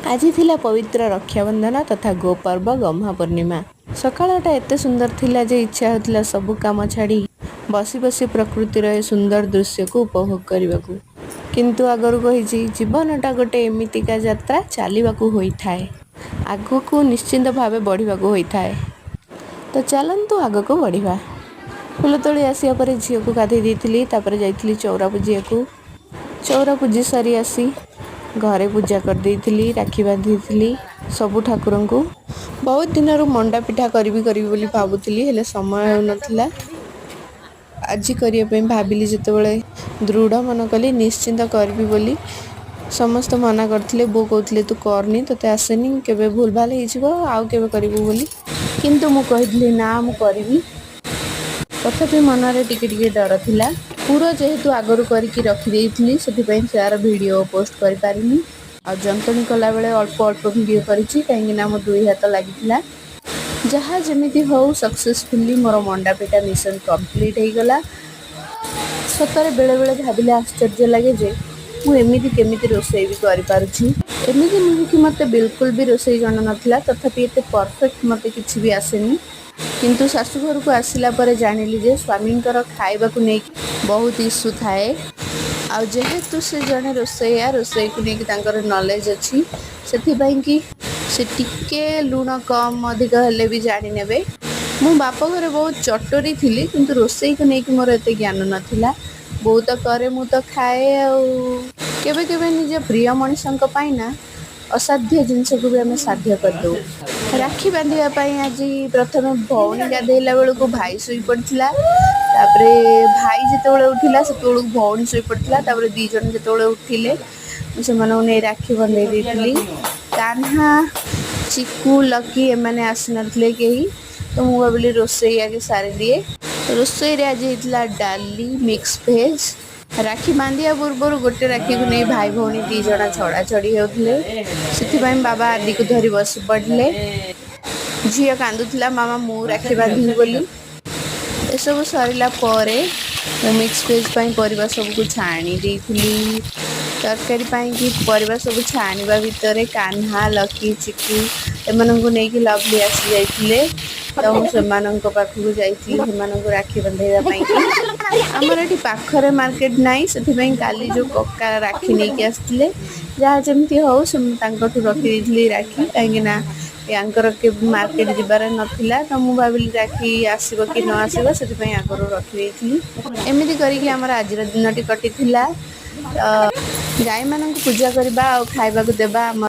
ଆଜି ଥିଲା ପବିତ୍ର ରକ୍ଷାବନ୍ଧନ ତଥା ଗୋପର୍ବ ଗହ୍ମା ପୂର୍ଣ୍ଣିମା। ସକାଳଟା ଏତେ ସୁନ୍ଦର ଥିଲା ଯେ ଇଚ୍ଛା ହେଉଥିଲା ସବୁ କାମ ଛାଡ଼ି ବସି ବସି ପ୍ରକୃତିର ଏ ସୁନ୍ଦର ଦୃଶ୍ୟକୁ ଉପଭୋଗ କରିବାକୁ। କିନ୍ତୁ ଆଗରୁ କହିଛି, ଜୀବନଟା ଗୋଟେ ଏମିତିକା ଯାତ୍ରା, ଚାଲିବାକୁ ହୋଇଥାଏ, ଆଗକୁ ନିଶ୍ଚିନ୍ତ ଭାବେ ବଢ଼ିବାକୁ ହୋଇଥାଏ। ତ ଚାଲନ୍ତୁ ଆଗକୁ ବଢ଼ିବା। ଫୁଲ ତୋଳି ଆସିବା ପରେ ଝିଅକୁ ଗାଧୋଇ ଦେଇଥିଲି। ତାପରେ ଯାଇଥିଲି ଚଉରା ପୂଜିବାକୁ। ଚଉରା ପୂଜି ସାରି ଆସି ଘରେ ପୂଜା କରିଦେଇଥିଲି, ରାକ୍ଷୀ ବାନ୍ଧିଥିଲି ସବୁ ଠାକୁରଙ୍କୁ। ବହୁତ ଦିନରୁ ମଣ୍ଡା ପିଠା କରିବି କରିବି ବୋଲି ଭାବୁଥିଲି, ହେଲେ ସମୟ ହେଉନଥିଲା। ଆଜି କରିବା ପାଇଁ ଭାବିଲି। ଯେତେବେଳେ ଦୃଢ଼ ମନ କଲି ନିଶ୍ଚିନ୍ତ କରିବି ବୋଲି, ସମସ୍ତେ ମନା କରିଥିଲେ। ବୋଉ କହୁଥିଲେ, "ତୁ କରନି, ତୋତେ ଆସେନି, କେବେ ଭୁଲ ଭାଲ ହେଇଯିବ, ଆଉ କେବେ କରିବୁ" ବୋଲି। କିନ୍ତୁ ମୁଁ କହିଥିଲି, ନା, ମୁଁ କରିବି। ତଥାପି ମନରେ ଟିକେ ଟିକେ ଡର ଥିଲା। ପୁର ଯେହେତୁ ଆଗରୁ କରିକି ରଖିଦେଇଥିଲି, ସେଥିପାଇଁ ତାର ଭିଡ଼ିଓ ପୋଷ୍ଟ କରିପାରିନି। ଆଉ ଯନ୍ତଣୀ କଲାବେଳେ ଅଳ୍ପ ଅଳ୍ପ ଭିଡ଼ିଓ କରିଛି, କାହିଁକିନା ମୋ ଦୁଇ ହାତ ଲାଗିଥିଲା। ଯାହା ଯେମିତି ହଉ, ସକ୍ସେସଫୁଲି ମୋର ମଣ୍ଡା ପିଠା ମିଶନ କମ୍ପ୍ଲିଟ୍ ହେଇଗଲା। ସତରେ ବେଳେବେଳେ ଭାବିଲେ ଆଶ୍ଚର୍ଯ୍ୟ ଲାଗେ ଯେ ମୁଁ ଏମିତି କେମିତି ରୋଷେଇ ବି କରିପାରୁଛି। ଏମିତି ନୁହେଁ କି ମୋତେ ବିଲକୁଲ ବି ରୋଷେଇ ଜଣା ନଥିଲା, ତଥାପି ଏତେ ପରଫେକ୍ଟ ମୋତେ କିଛି ବି ଆସେନି। କିନ୍ତୁ ଶାଶୁଘରକୁ ଆସିଲା ପରେ ଜାଣିଲି ଯେ ସ୍ୱାମୀଙ୍କର ଖାଇବାକୁ ନେଇକି ବହୁତ ଇସ୍ୟୁ ଥାଏ। ଆଉ ଯେହେତୁ ସେ ଜଣେ ରୋଷେଇଆ, ରୋଷେଇକୁ ନେଇକି ତାଙ୍କର ନଲେଜ ଅଛି, ସେଥିପାଇଁ କି ସେ ଟିକେ ଲୁଣ କମ୍ ଅଧିକ ହେଲେ ବି ଜାଣିନେବେ। ମୁଁ ବାପ ଘରେ ବହୁତ ଚଟୋରୀ ଥିଲି, କିନ୍ତୁ ରୋଷେଇକୁ ନେଇକି ମୋର ଏତେ ଜ୍ଞାନ ନଥିଲା। ବୋଉ ତ କରେ, ମୁଁ ତ ଖାଏ। ଆଉ କେବେ କେବେ ନିଜ ପ୍ରିୟ ମଣିଷଙ୍କ ପାଇଁ ନା ଅସାଧ୍ୟ ଜିନିଷକୁ ବି ଆମେ ସାଧ୍ୟ କରିଦେଉ। ରାକ୍ଷୀ ବାନ୍ଧିବା ପାଇଁ ଆଜି ପ୍ରଥମେ ଭଉଣୀ ଗାଧେଇଲା ବେଳକୁ ଭାଇ ଶୋଇପଡ଼ିଥିଲା। ତାପରେ ଭାଇ ଯେତେବେଳେ ଉଠିଲା, ସେତେବେଳକୁ ଭଉଣୀ ଶୋଇପଡ଼ିଥିଲା। ତାପରେ ଦୁଇ ଜଣ ଯେତେବେଳେ ଉଠିଲେ, ମୁଁ ସେମାନଙ୍କୁ ନେଇ ରାକ୍ଷୀ ବନ୍ଧେଇ ଦେଇଥିଲି। କାହ୍ନା, ଚିକୁ, ଲକି ଏମାନେ ଆସିନଥିଲେ କେହି, ତ ମୁଁ ଭାବିଲି ରୋଷେଇ ଆଗେ ସାରିଦିଏ। ରୋଷେଇରେ ଆଜି ହେଇଥିଲା ଡାଲି, ମିକ୍ସ ଭେଜ୍। ରାକ୍ଷୀ ବାନ୍ଧିବା ପୂର୍ବରୁ ଗୋଟେ ରାକ୍ଷୀକୁ ନେଇ ଭାଇ ଭଉଣୀ ଦୁଇ ଜଣ ଛଡ଼ାଛଡ଼ି ହେଉଥିଲେ। ସେଥିପାଇଁ ବାବା ଆଦିକୁ ଧରି ବସି ପଡ଼ିଲେ। ଝିଅ କାନ୍ଦୁଥିଲା, "ମାମା, ମୁଁ ରାକ୍ଷୀ ବାନ୍ଧିବି" ବୋଲି। ଏସବୁ ସରିଲା ପରେ ମୁଁ ମିକ୍ସ ଭେଜ୍ ପାଇଁ ପରିବା ସବୁକୁ ଛାଣି ଦେଇଥିଲି। ତରକାରୀ ପାଇଁକି ପରିବା ସବୁ ଛାଣିବା ଭିତରେ କାହ୍ନା, ଲକି, ଚିକୁ ଏମାନଙ୍କୁ ନେଇକି ଲଭଲି ଆସିଯାଇଥିଲେ। ତ ମୁଁ ସେମାନଙ୍କ ପାଖକୁ ଯାଇଥିଲି ସେମାନଙ୍କୁ ରାକ୍ଷୀ ବନ୍ଧେଇବା ପାଇଁକି। ଆମର ଏଠି ପାଖରେ ମାର୍କେଟ ନାହିଁ, ସେଥିପାଇଁ କାଲି ଯେଉଁ କକା ରାକ୍ଷୀ ନେଇକି ଆସିଥିଲେ, ଯାହା ଯେମିତି ହଉ ସେ ମୁଁ ତାଙ୍କଠୁ ରଖିଦେଇଥିଲି ରାକ୍ଷୀ, କାହିଁକି ନା ୟାଙ୍କର କେବେ ମାର୍କେଟ ଯିବାର ନଥିଲା। ତ ମୁଁ ଭାବିଲି ରାକ୍ଷୀ ଆସିବ କି ନ ଆସିବ, ସେଥିପାଇଁ ଆଗରୁ ରଖିଦେଇଥିଲି। ଏମିତି କରିକି ଆମର ଆଜିର ଦିନଟି କଟିଥିଲା। ତ ଗାଈମାନଙ୍କୁ ପୂଜା କରିବା ଆଉ ଖାଇବାକୁ ଦେବା ଆମ